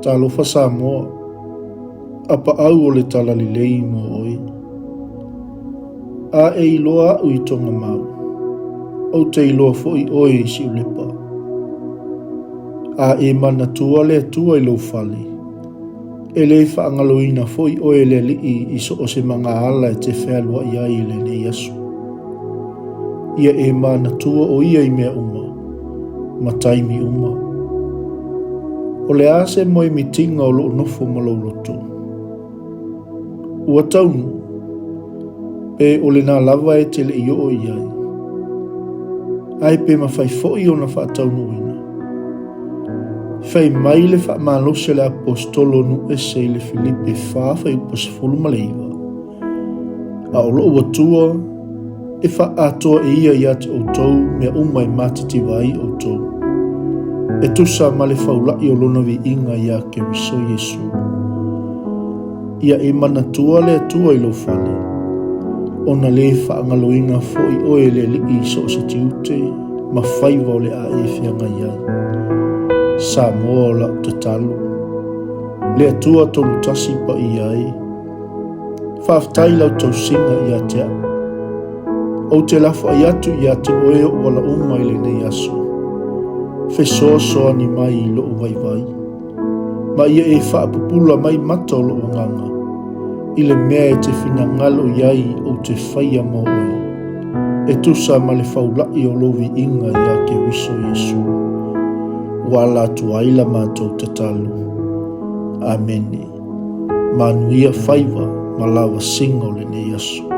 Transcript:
Talofa Samoa, apaau o le talalelei mo oe. A e iloa a'u i Togamau, ou te iloa foi oe i Siulepa. A e manatua le Atua i lou fale, e le faagaloina foi oe e le Alii i so o se magaala e te fealuai ai i lenei aso. Ia e manatua o Ia i mea uma, ma taimi uma. O le a se moemitiga o loo nofo ma lou loto? Ua taunuu, pe o lena lava e te le i oo i ai. Ae pe mafai foi ona faataunuuina. Fai mai le faamalosi a le Aposetolo nuu ese i le Filipe 4 fuaiupu 19, A o lou Atua e faaatoa e ia ia te outou mea uma e matitiva ai outou, e tusa ma le faula'i o lona viiga iā Keriso Iesu. Ia e manatua le Atua i lou fale, ona lē faagaloina foi oe e le Alii i so o se tiute ma faiva o le a e feagai ai. Samoa o la'u tatalo, le Atua Tolutasi paia e. Faafetai i lau tausiga ia te au. Ou te lafoai atu ia te oe oʻu ala uma i lenei aso. Fesoasoani mai i loʻu vaivai. Ma ia e faapupula mai mata o loʻu agaga i le mea e te finagalo i ai ou te faia mo oe, e tusa ma le faulaʻi o lou viiga iā Keriso Iesu. Ua ala atu ai la matou tatalo. Amene. Manuia faiva ma lavasiga o lenei aso.